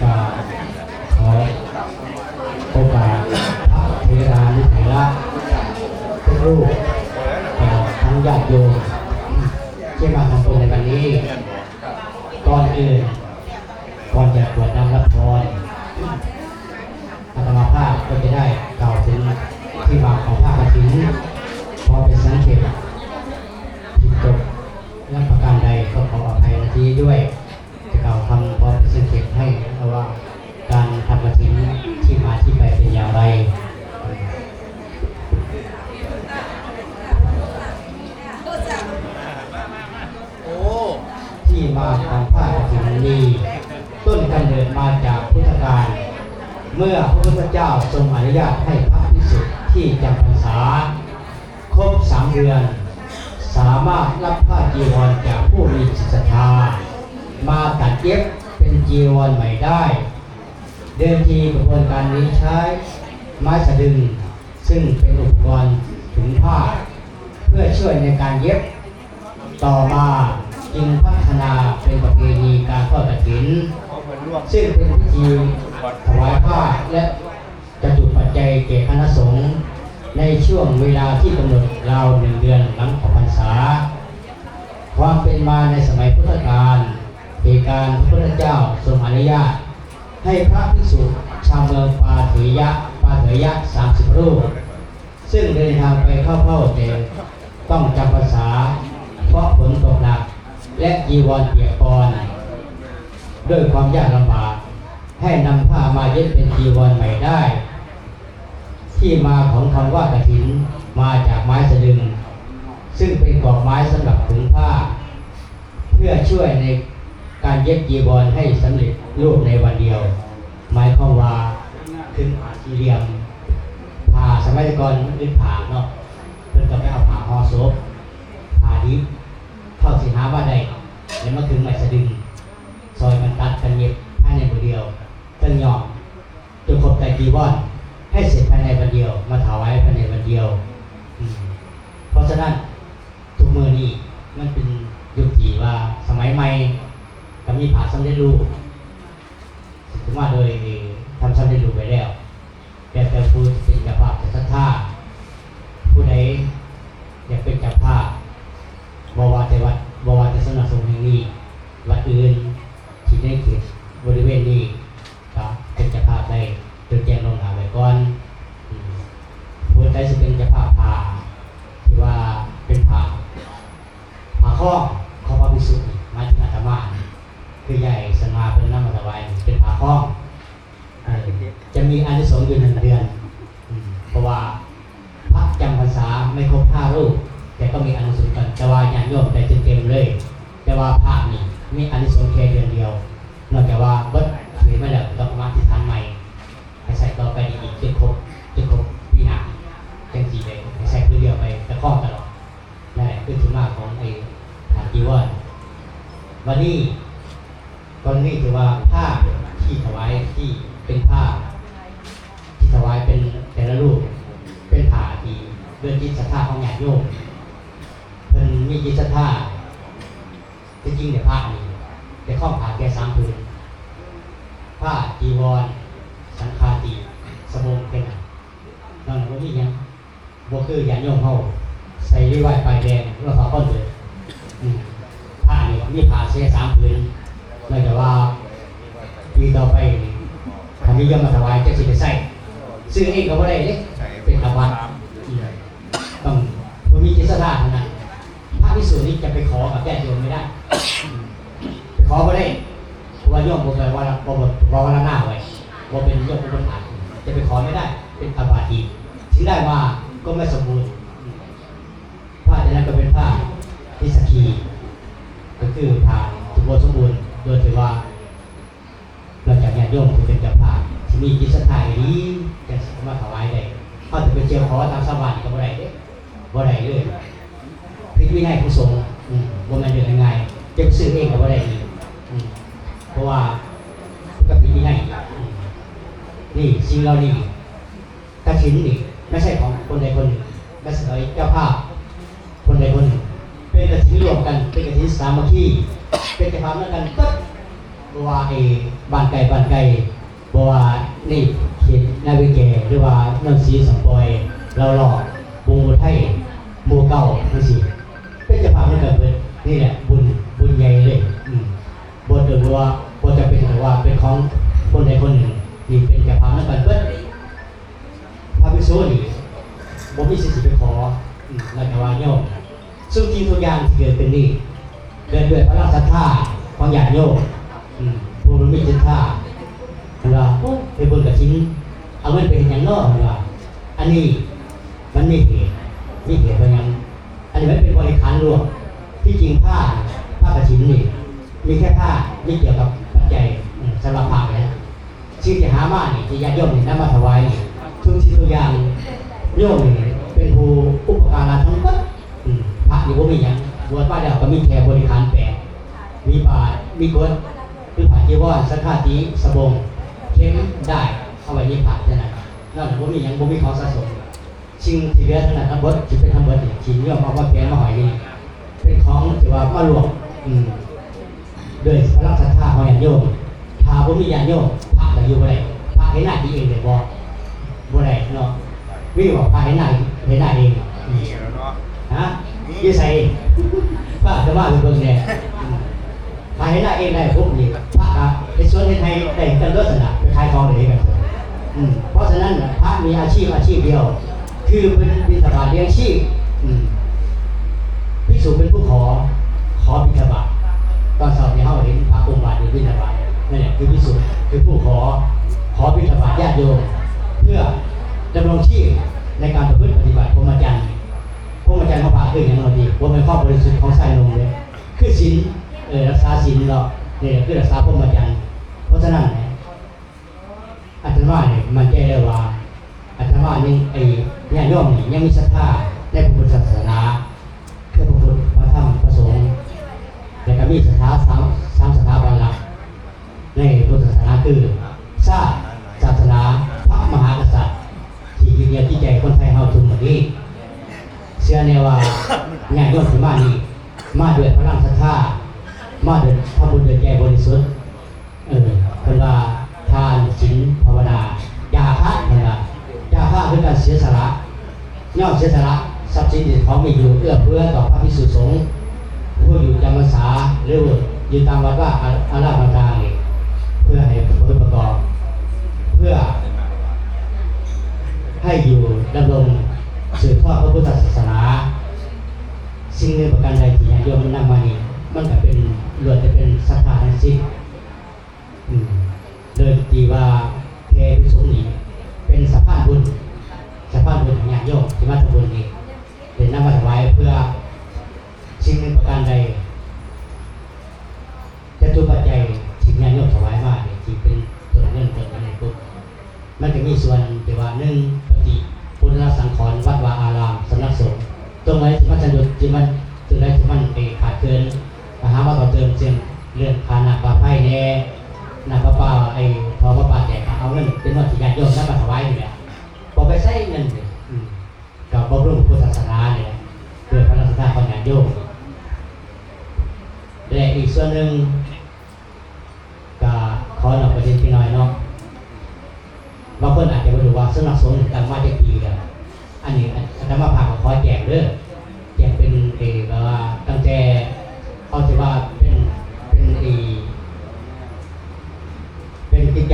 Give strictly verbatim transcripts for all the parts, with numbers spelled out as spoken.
ก็ขอโอกาสพระเถรานุเถระทุกรูปตลอดทั้งญาติโยมที่มาทำบุญในวันนี้ ก่อนอื่น ก่อนจะกรวดน้ำรับพร อาตมาภาพก็จะได้กล่าวถึงที่มาของผ้ากฐิน พอเป็นสังเขปผิดตกและประการใดก็ขออภัยณที่นี้ด้วย จะกล่าวคำพอเป็นสังเขปให้ว่าการทำกฐินที่มาที่ไปเป็นอย่างไร โอ้ ที่มาของผ้ากฐินนี้ ต้นกำเนิดมาจากพุทธกาล เมื่อพระพุทธเจ้าทรงอนุญาตให้พระภิกษุที่จำพรรษาครบสามเดือน สามารถรับผ้าจีวรจากผู้มีจิตศรัทธา มาตัดเย็บเป็นจีวรใหม่ได้ เดิมทีกระบวนการนี้ใช้ไม้สะดึง ซึ่งเป็นอุปกรณ์ถุงผ้า เพื่อช่วยในการเย็บ ต่อมาจึงพัฒนาเป็นประเพณีการทอดกฐิน ซึ่งเป็นพิธีถวายผ้าและจตุปัจจัยแก่คณะสงฆ์ในช่วงเวลาที่กำหนดราวหนึ่งเดือนหลังออกพรรษา ความเป็นมาในสมัยพุทธกาล เหตุการณ์พระพุทธเจ้าทรงอนุญาตให้พระภิกษุชาวเมืองปาเถยะ ปาเถยะสามสิบรูป ซึ่งเดินทางไปเข้าเฝ้าแต่ต้องจำพรรษา เพราะฝนตกหนัก และจีวรเปียกปอน ด้วยความยากลำบาก ให้นำผ้ามาเย็บเป็นจีวรใหม่ได้ ที่มาของคำว่ากฐิน มาจากไม้สะดึง ซึ่งเป็นกรอบไม้สำหรับถุงผ้า เพื่อช่วยในการเย็บจีวรให้สำเร็จรูปในวันเดียว หมายความว่าคือผ้าสี่เหลี่ยม ผ้าสมัยก่อนมันเป็นผ้าเนาะ เพิ่นก็ไปเอาผ้าห่อศพ ผ้าดิบ เท่าสิหามาได้ แล้วมาขึงไม้สะดึง ซอยกันตัดกันเย็บภายในมื้อเดียว ทั้งย้อม จนครบไตรจีวร ให้เสร็จภายในวันเดียว มาถวายภายในวันเดียว อืม เพราะฉะนั้น ทุกมื้อนี้มันเป็นยุคที่ว่าสมัยใหม่ ก็มีผ้าสำเร็จรูป ซึ่งมาโดยทำสำเร็จรูปไว้แล้ว แล้วแต่ผู้เป็นเจ้าภาพจะศรัทธา ผู้ใดอยากเป็นเจ้าภาพ บ่ว่าแต่วัด บ่ว่าแต่สำนักสงฆ์แห่งนี้ วัดอื่นที่ในเขตบริเวณนี้ ก็เป็นเจ้าภาพได้ โดยแจ้งล่วงหน้าไว้ก่อน อืม ผู้ใดสิเป็นเจ้าภาพผ้า ที่ว่าเป็นผ้า ผ้าคล้องของพระภิกษุนี่ หมายถึงอาตมานี่ คือยายสง่าเพิ่นนำมาถวายนี่ เป็นผ้าคล้อง เอ่อ จะมีอานิสงส์อยู่หนึ่งเดือน อืม เพราะว่าพระจำพรรษาไม่ครบห้ารูป แต่ก็มีอานิสงส์กัน แต่ว่าญาติโยมได้เต็มๆเลย แต่ว่าพระนี่มีอานิสงส์แค่เดือนเดียว นอกจากว่าเบิดเขตมาแล้ว ก็ต้องมาอธิษฐานใหม่ ให้ใส่ต่อไปอีกจนครบ จนครบปีหน้า จังสิได้ให้ใส่คือเดียวไป แต่คล้องตลอด นั่นแหละคือที่มาของไอ้ผ้าจีวร วันนี้ กรณีที่ว่าผ้าที่ถวายที่เป็นผ้าที่ถวายเป็นแต่ละรูป เป็นผ้าที่ด้วยจิตศรัทธาของญาติโยม เพิ่นมีจิตศรัทธา ที่จริงเนี่ยผ้านี่ได้คล้องผ้าแค่สามผืน ผ้าจีวร สังฆาทิ สบงแค่นั้น นอกนั้นบ่มีหยัง บ่คือญาติโยมเฮาใส่รีวายป้ายแดง แล้วผ้าคอนเวิร์ต อืม ผ้านี่ มีผ้าแค่สามผืน แล้วแต่ว่าปีต่อไปนี่ ถ้ามีโยมมาถวายจักสิไปใส่ ซื้อเองก็บ่ได้เด้ เป็นอาบัติ อืม ต้องผู้มีจิตศรัทธาเท่านั้น พระภิกษุนี่จะไปขอกับญาติโยมไม่ได้ อืม ไปขอบ่ได้ เพราะว่าโยมบ่ไปวาระ บ่ บ่ บ่วารณาไว้ บ่เป็นโยมอุปถาก จะไปขอไม่ได้ เป็นอาบัติอีก ถึงได้มาก็ไม่สมบูรณ์ อืม ผ้าตัวนั้นก็เป็นผ้าที่สักขี ก็คือผ้าที่บ่สมบูรณ์ โดยที่ว่า นอกจากญาติโยมที่เป็นเจ้าภาพ ที่มีจิตศรัทธาอีหลี จั่งสิเอามาถวายได้ เฮาจะไปเที่ยวขอตามชาวบ้านก็บ่ได้เด้ บ่ได้เลย ผิดวินัยของสงฆ์ อืม บ่แม่นเรื่องง่ายๆ จะไปซื้อเองก็บ่ได้อีก อืม เพราะว่าก็ผิดวินัย อืม นี่สิ่งเหล่านี้ กฐินนี่ไม่ใช่ของคนใดคนหนึ่ง ไม่ใช่เจ้าภาพคนใดคนหนึ่ง เป็นกฐินร่วมกัน เป็นกฐินสามัคคี เป็นเจ้าภาพนำกันเบิด บ่ว่าไอ้บ้านไกลบ้านไกล บ่ว่าในเขตนาวิแก หรือว่าโนนสีสองปอย ลาวหลอก บงอุทัย หมู่เก้า จั่งซี้ เป็นเจ้าภาพนำกันเบิด นี่แหละบุญ บุญใหญ่เลย อืม บ่จำเป็นว่า บ่จำเป็นแต่ว่าเป็นของคนใดคนหนึ่ง นี่เป็นเจ้าภาพนำกันเบิด พระภิกษุนี่บ่มีสิทธิ์สิไปขอ อืม แล้วก็ว่าโยม ทุกสิ่งทุกอย่างที่เกิดขึ้นนี่ เกิดด้วยพลังศรัทธาของญาติโยม อืม ผู้มีจิตศรัทธา เพิ่นว่า โอ้ ไปบุญกฐิน เอาเงินไปเฮ็ดหยังน้อ เพิ่นว่า อันนี้มันมีเหตุ มีเหตุว่าหยัง อันนี้มันเป็นบริขารรวม ที่จริงผ้า ผ้ากฐินนี่ มีแค่ผ้า ไม่เกี่ยวกับปัจจัย อืม สำหรับผ้าแล้ว สิ่งที่หามานี่ ที่ญาติโยมนี่นำมาถวายนี่ ทุกสิ่งทุกอย่าง โยมนี่เป็นผู้อุปการะทั้งหมด อืม พระนี่บ่มีหยัง บวชมาแล้วก็มีแค่บริขารแปด มีบาตร มีกฐ คือผ้าจีวร สังฆาติ สบง เข็ม ด้าย เอาไว้ในพระเท่านั้น นอกนั้นบ่มีหยัง บ่มีของสะสม สิ่งที่เหลือเท่านั้นทั้งหมด ที่เป็นทั้งหมดนี่ ที่โยมเอามาแขวนมาห้อยนี่ เป็นของที่ว่ามารวม อืม ด้วยพลังศรัทธาของญาติโยม ถ้าบ่มีญาติโยม พระก็อยู่บ่ได้ พระเฮ็ดนากินเองได้บ่ บ่ได้เนาะ มีบ่ พระเฮ็ดนา เฮ็ดนาเอง อืม นี่แหละเนาะ ฮะ นี่ อยู่ไส พระอาตมาไปเบิ่งแหน่ อืม ถ้าเฮ็ดนาเองได้ปุ๊บนี่ พระก็เฮ็ดสวนเฮ็ดไร่ได้กันเบิดนั่นล่ะ ไปขายของได้กัน อืม เพราะฉะนั้นน่ะ พระมีอาชีพอาชีพเดียว คือเป็นบิณฑบาตเลี้ยงชีพ อืม ภิกษุเป็นผู้ขอ ขอบิณฑบาต ตอนเช้านี่เฮาเห็นพระองค์บาตรอยู่บิณฑบาต นั่นแหละคือภิกษุ คือผู้ขอ ขอบิณฑบาตญาติโยม เพื่อดำรงชีพในการประพฤติปฏิบัติพรหมจรรย์ พรหมจรรย์ของพระคือหยังเนาะพี่ บ่แม่นความบริสุทธิ์ของชายหนุ่มเด้ คือศีล เออ รักษาศีลเนาะ นี่แหละคือรักษาพรหมจรรย์ เพราะฉะนั้นเนี่ย อาตมาเนี่ยมั่นใจเลยว่า อาตมานี่ ไอ้ญาติโยมนี่ยังมีศรัทธาในพระพุทธศาสนา คือพระพุทธ พระธรรม พระสงฆ์ แล้วก็มีศรัทธาสาม สามสถาบันหลัก ในพุทธศาสนาคือ ชาติ ศาสนา พระมหากษัตริย์ ที่ยึดเหนี่ยวจิตใจคนไทยเฮาทุกมื้อนี้ เชื่อแน่ว่าญาติโยมที่มานี่ มาด้วยพลังศรัทธา มาด้วยทำบุญด้วยใจบริสุทธิ์ เออ เพิ่นว่าทาน ศีล ภาวนา จาคะ เพิ่นว่า จาคะคือการเสียสละ ย่อมเสียสละทรัพย์สินสิ่งของมีอยู่เอื้อเฟื้อต่อพระภิกษุสงฆ์ ผู้อยู่จำพรรษา หรืออยู่ตามวัดวาอารามต่างๆนี่ เพื่อให้ผลประกอบ เพื่อให้อยู่ดำรงสืบทอดพระพุทธศาสนา สิ่งใดประการใดที่ญาติโยมนำมานี่ มันก็เป็น ล้วนแต่เป็นศรัทธาทั้งสิ้น อืม โดยที่ว่าแขกผู้ชมนี่เป็นสะพานบุญ สะพานบุญของญาติโยมที่มาทำบุญนี่ เป็นนำมาถวายเพื่อสิ่งหนึ่งประการใด จตุปัจจัยที่ญาติโยมถวายมานี่ ที่เป็นต้นเงินต้นอันนี้ปุ๊บ มันจะมีส่วนที่ว่า หนึ่ง ปฏิปุณณสังขรณ์วัดวาอาราม สำนักสงฆ์ ตรงไหนที่มันสะดุด ที่มัน ตรงไหนที่มันไปขาดเกิน ก็หามาต่อเติม เช่น เรื่องค่าน้ำประปาแหน่ น้ำประปา ไอ้ท่อประปาแตก ก็เอาเงินจำนวนที่ญาติโยมนำมาถวายนี่แหละ บ่ไปใช้เงินนี่ อืม ก็บำรุงพุทธศาสนานี่แหละ ด้วยพลังศรัทธาของญาติโยม และอีกส่วนหนึ่ง ก็ขอนอกประเด็นจักหน่อยเนาะ บางคนอาจจะบ่รู้ว่าสำนักสงฆ์ตั้งมาจักปีแล้ว อันนี้อาตมาภาพก็ขอแจ้งเด้อ แจ้งเป็น เอ่อ แบบว่าตั้งแต่ เอาสิว่าเป็น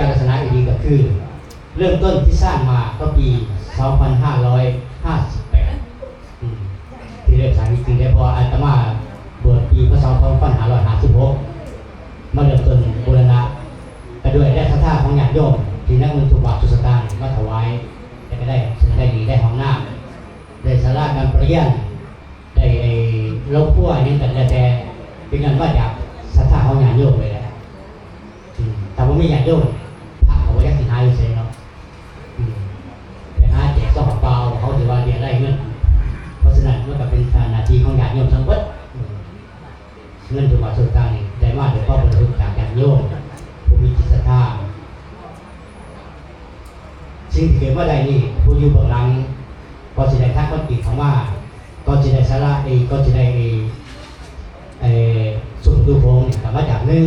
ลักษณะอีกดีก็คือ เริ่มต้นที่สร้างมาก็ปี สองพันห้าร้อยห้าสิบแปด อืม ที่เริ่มสร้างจริงๆได้เพราะอาตมาบวชปี พ.ศ. สองพันห้าร้อยห้าสิบหก มาเริ่มต้นบูรณะก็ด้วยแรงศรัทธาของญาติโยมที่นำเงินทุกบาททุกสตางค์มาถวาย แล้วก็ได้สิ่งได้ดีได้ห้องน้ำ ได้ศาลาการประเรียน ได้ไอ้โรงครัวอิหยังก็แล้วแต่ เป็นเงินมาจากศรัทธาของญาติโยมเลยแหละ อืม ถ้าบ่มีญาติโยม พระก็บ่จักสิหาอยู่ไสเนาะ อืม ไปหาแจกซองเปล่า เขาสิว่าเรียรายเงิน เพราะฉะนั้นมันก็เป็นหน้าที่ของญาติโยมทั้งเบิด อืม เงินทุกบาททุกสตางค์นี่ได้มาด้วยความบริสุทธิ์จากญาติโยม ผู้มีจิตศรัทธา สิ่งที่เกิดมาได้นี่ ผู้อยู่เบื้องหลัง ก็สิได้ทางคอนกรีตเข้ามา ก็สิได้ศาลา เอ่อ ก็สิได้ เอ่อ เอ่อ ซุ้มประตูโค้งนี่ก็มาจาก หนึ่ง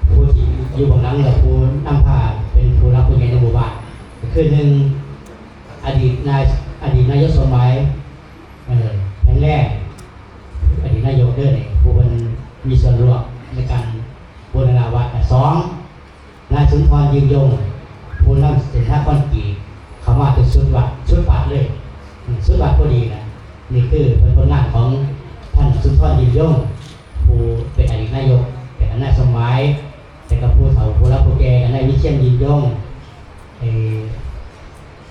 ผู้ที่อยู่เบื้องหลังและผู้นำพาเป็นผู้หลักผู้ใหญ่ในหมู่บ้าน ก็คือ หนึ่ง อดีตนาย อดีตนายกสมหมาย เอ่อ แข็งแรง อดีตนายกเด้อนี่ ผู้เพิ่นมีส่วนร่วมในการบูรณะวัด และ สอง นายสุนทรยืนยง ผู้นำเส้นทางคอนกรีตเข้ามาจนสุดวัด สุดวัดเลย อืม สุดวัดพอดีนะ นี่คือเป็นผลงานของท่านสุนทรยืนยง ผู้เป็นอดีตนายก แต่ก็นายสมหมาย แต่ก็ผู้เฒ่าผู้หลักผู้แก่ก็นายวิเชียรยืนยง เอ่อ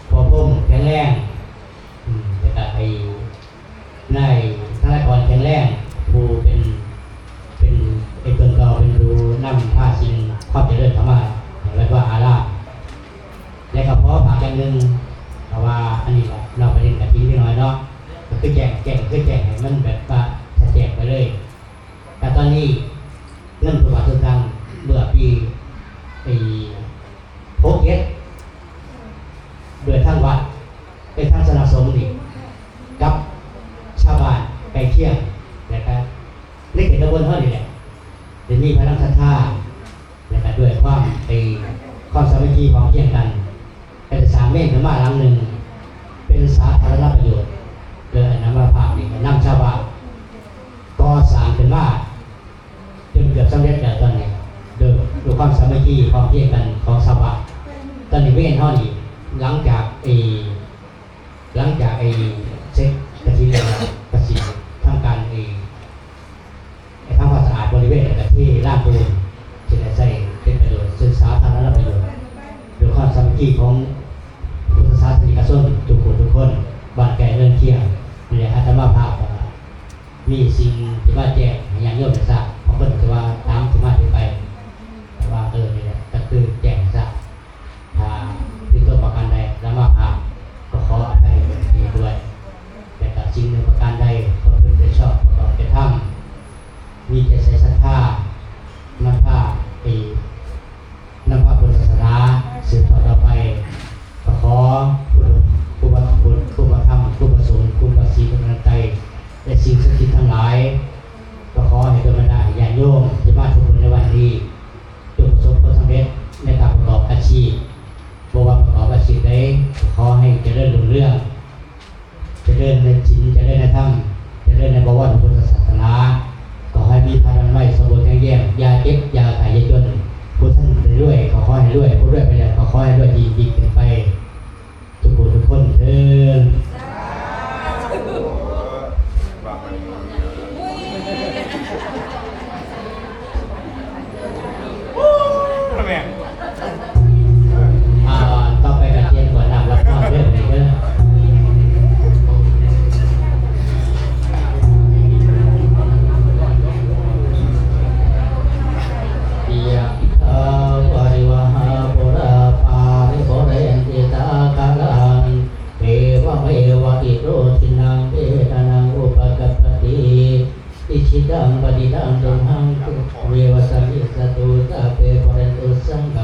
พ่อพรหมแข็งแรง อืม แล้วก็ไอ้ นายธนากรแข็งแรง ผู้เป็น เป็น เป็นต้นตอเป็นผู้นำพาสิ่งความเจริญเข้ามาในวัดวาอาราม และก็ขอฝากอย่างหนึ่ง เพราะว่าอันนี้ก็นอกประเด็นกฐินนิดหน่อยเนาะ ก็คือแจ้ง แจ้ง คือแจ้งให้มันแบบว่าชัดแจ้งไปเลย แต่ตอนนี้เงินทุกบาททุกสตางค์เมื่อปี ปี หกเจ็ด โดยทางวัด เป็นทางสำนักสงฆ์นี่ กับชาวบ้านใกล้เคียง และก็ในเขตตำบลเฮานี่แหละ ได้มีพลังศรัทธา และก็ด้วยความ ไอ้ ความสามัคคีพร้อมเพรียงกัน ก็ได้สร้างเมรุมาตรหลังหนึ่ง เป็นสาธารณประโยชน์ โดยอาตมาภาพนี่ก็นำชาวบ้านก่อสร้างขึ้นมา จนเกือบสำเร็จแล้วตอนนี้ โดย ด้วยความสามัคคีพร้อมเพรียงกันของชาวบ้าน ตอนนี้เมรุเฮานี่ หลังจากไอ้ หลังจากไอ้เสร็จกฐินแล้ว ก็สิทำการไอ้ ไอ้ทำความสะอาดบริเวณ แล้วก็เทลานปูน สิได้ใช้เป็นประโยชน์ เป็นสาธารณประโยชน์ ด้วยความสามัคคีของพุทธศาสนิกชนทุกผู้ทุกคน บ้านใกล้เรือนเคียง นี่แหละอาตมาภาพก็ มีสิ่งที่มาแจ้งให้ญาติโยมได้ทราบ บางคนก็ว่าถามที่มาที่ไป แต่ว่า เออ นี่แหละ ก็คือแจ้งให้ทราบ ถ้าผิดตัวประการใด อาตมาภาพก็ขออภัยเป็นที่ด้วย แต่ก็สิ่งหนึ่งประการใด ประพฤติโดยชอบ ประกอบด้วยธรรม มีใจใส่ศรัทธา นำพาไป นำพาพุทธศาสนาสืบทอดต่อไป ก็ขอคุณพระพุทธ คุณพระคุณ คุณพระธรรม คุณพระสงฆ์ คุณพระศรีรัตนตรัย และสิ่งศักดิ์สิทธิ์ทั้งหลาย ก็ขอให้ดลบันดาลให้ญาติโยมที่มาทุกคนในวันนี้ จงประสบผลสำเร็จในการประกอบอาชีพ บ่ว่าประกอบอาชีพใด ขอให้เจริญรุ่งเรือง เจริญในศีล เจริญในธรรม เจริญในบวรพุทธศาสนา ขอให้มีพลานามัยสมบูรณ์แข็งแรง อย่าเจ็บ อย่าไข้ อย่าจน ผู้ท่านได้รวย ก็ขอให้รวย ผู้รวยไปแล้ว ก็ขอให้รวยยิ่งๆขึ้นไป ทุกผู้ทุกคนเทอญ อ่า ต่อไปก็เตรียมขวดน้ำรับพรเด้อ บัดนี้เด้อ ยะถาวาริวหาปุราปาริปุเรนติสาคารัง เอวเมวะอิโตทินังเปตานังอุปกัปปติ อิชิตังปฏิตังตุมหังคิปะเมวะสมิจฉตุ สัพเพปุเรนตุสังก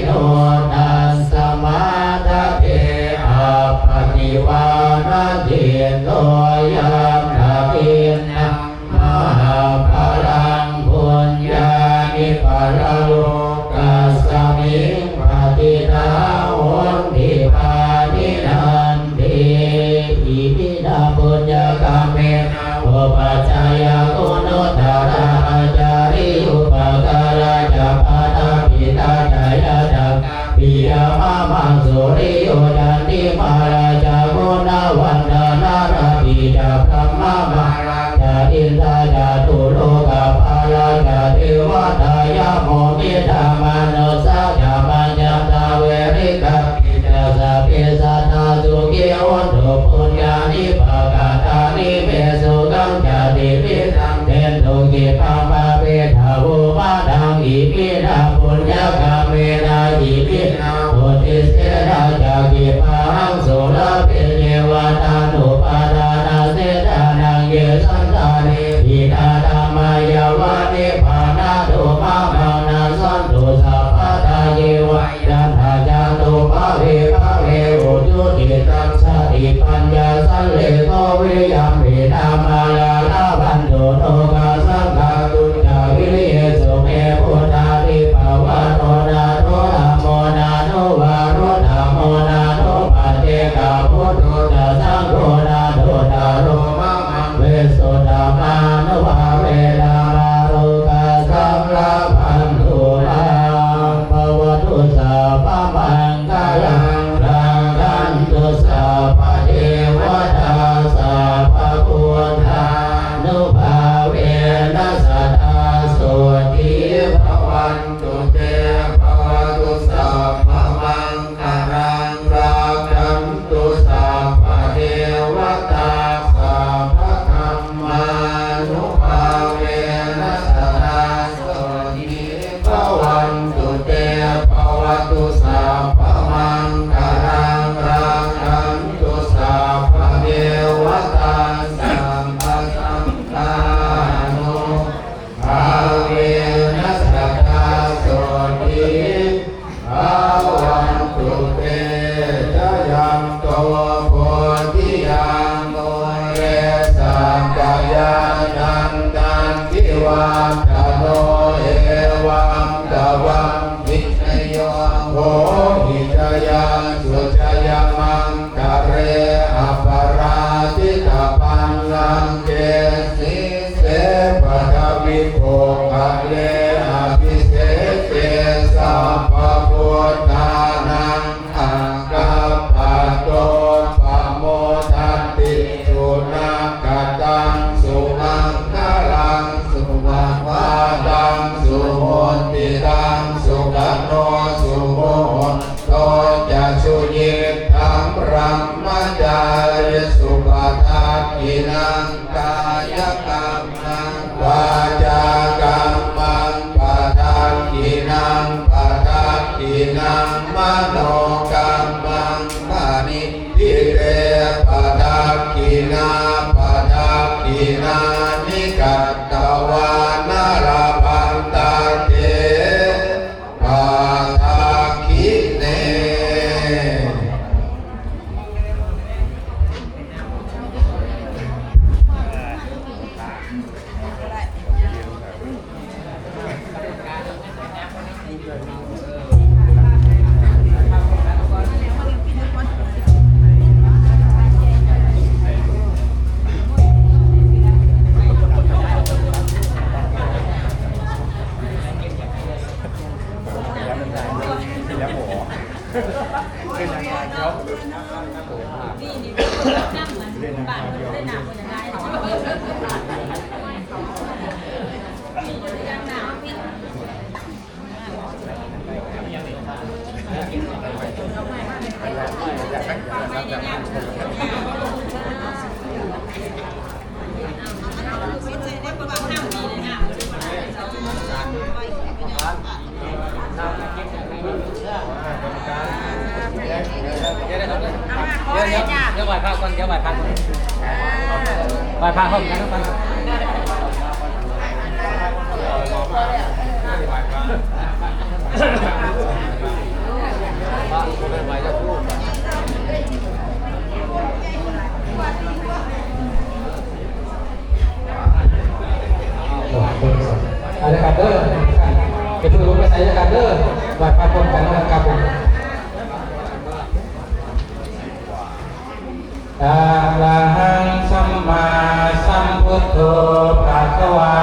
โนตัสมาทะเท อัปปติวานะจิตโต ยัตถะทินนัง มหาพลัง ปุญญานิ ปะระโลกัสมิง ปะติตา โหนติ ปาณินันติ อิมินา ปุญญะกัมเมนะ อุปัจจายะกุณุตตะระ อาจาริยุปการะจะ ปะตะปิตะจะ ญาติกะ ปิยะมะมะ สุริโย จันติมา ราชา กุณะวันทะ นาระปิ จะ พรหมะ มหาราชา อินทะ จตุโลกะปาละ จะ เทวะทา ยะ โม มิทะ มะนุสสะ จะ มัจจันทะ เวริกะ ปิ จะ สัพเพ สัตตา สุขี โหนตุ ปุญญานิ ปะกะตานิ เม สุขัง จะ ติ วิทัง เดนตุ ขิปปะปะเปทะ โว มะทัง อิมินา ปุญญะกัมเมนะ อิมินา อุทธิเสนะ จะ ขิปปะหัง สุลาเภ เย วะ ตานุปาทานะเสสะนัง เย สันตาเน หิตาธัมมา ยะวะ นิพพานาตุ มะมัง นะสสันตุ สัพพะทา เย วะ ยัตถะ จันตุ ภะเว ภะเว อุจุ ติตัง สติ ปัญญา สัลเลโข วิริยัม หินา มา ลา ละพันตุ โน ฆา สัง ฆา ตุ จะ วิริ เย สุ เม พุทธา ธิ ภะ วะ โร นา โถ ธัมโม นา นุ วา โร ธัมโม นา นุ ปัจเจก พุทโธ จะ สัง โฆ นา โถ จา โร มะ มัง เว สุ ธัมมา นุ ภา เว นะ มา โร ฆา สัง ละพันตุ มา ภะวะตุ สัพพะ มัง ฆะลัง รักขันตุ สัพพะ เทวะตา สัพพะ พุทธานุภาเวนะ สะดา โสตถี ภะวันตุ เต ภะวะตุ สัพพะ มัง ฆะลัง รักขันตุ สัพพะ เทวะตา สัพพะ ธัมมานุภาเวนะ สะดา โสตถี ภะวันตุ เต ภะวะตุ สัพพะ มัง ฆะลัง รักขันตุ สัพพะ เทวะตา สัพพะ สังฆานุภาเวนะ สะดา โสตถี ภะวันตุ เต จะยันโต โพธิยา มูเล สักกายานันทันทิวัตถะโน เอวัง ตะวัง วิชโย โหหิ จะยัสสุ จะยะมัง คะเล อะปะราจิตะปัลลังเก สีเส ปะทะวิโภคะเล อะภิเสเก สัพพะพุทธานัง อาคัปปะโต ปะโมทัตติ สุนักขะตัง สุมังคะลัง สุภะวะตัง สุหุตติตัง สุขะโน สุมุต โต จะ สุยิตถัง บรหมะจาริสุ ปะทักขิณัง กายะกัมมัง วาจากัมมัง ปะทักขิณัง ปะทักขิณัง มโนกัมมัง ปะณิ ทิเต ปะทักขิณา ปะทักขิณานิ กัตตวานะ ละพันตะเต ปะทักขิเณเดี๋ยวเดี๋ยวเดี๋ยวเดี๋ยวไหว้พระก่อน เดี๋ยวไหว้พระก่อน ไหว้พระพร้อมกันทุกคน ไหว้พระ นะครับเด้อ อย่าเพิ่งลงไปใส่นะครับเด้อ ไหว้พระพร้อมกันนะครับผม อะระหังสัมมาสัมพุทโธ ภะคะวา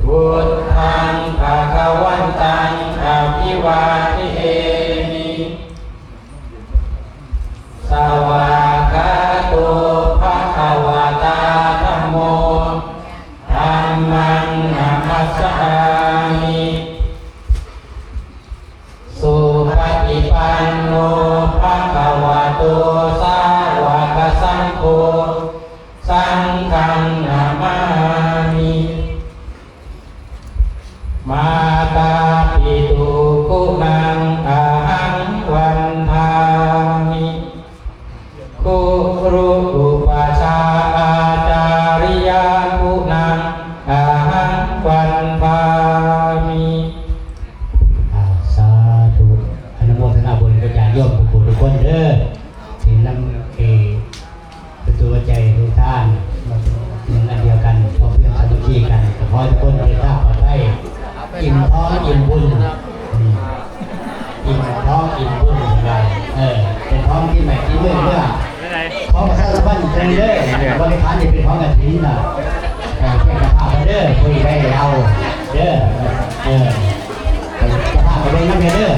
พุทธัง ภะคะวันตัง อะภิวาเทมิ สวากขาโต ภะคะวะตา ธัมโม ธัมมัง นะมัสสามิ สุปฏิปันโน ภะคะวะโต สาวกสังโฆ สังฆัง นะมามิ มาตาปิตุ กุณัง อะหัง วันทามิ คุรุ อุปชฌาอาจาริยา กุณัง อะหัง วันทามิ อ่า สาธุ อนุโมทนาบุญกับญาติโยมทุกผู้ทุกคนเด้อ ที่นำ เอ่อ เป็นตัวใจทุกท่าน เป็นอันเดียวกัน พร้อมเพรียงสามัคคีกัน ขอให้ทุกคนเดินทางปลอดภัย อิ่มท้องอิ่มบุญ อืม อิ่มท้องอิ่มบุญสบาย เออ เป็นท้องที่ใหม่ที่เมื่อยเมื่อ ขอประชาสัมพันธ์อีกเด้อ บริขารนี่เป็นของกฐินน่ะ เออ เป็นเจ้าภาพเด้อ คุยได้เอาเด้อ เออ เจ้าภาพไปเบิ่งนำเด้อ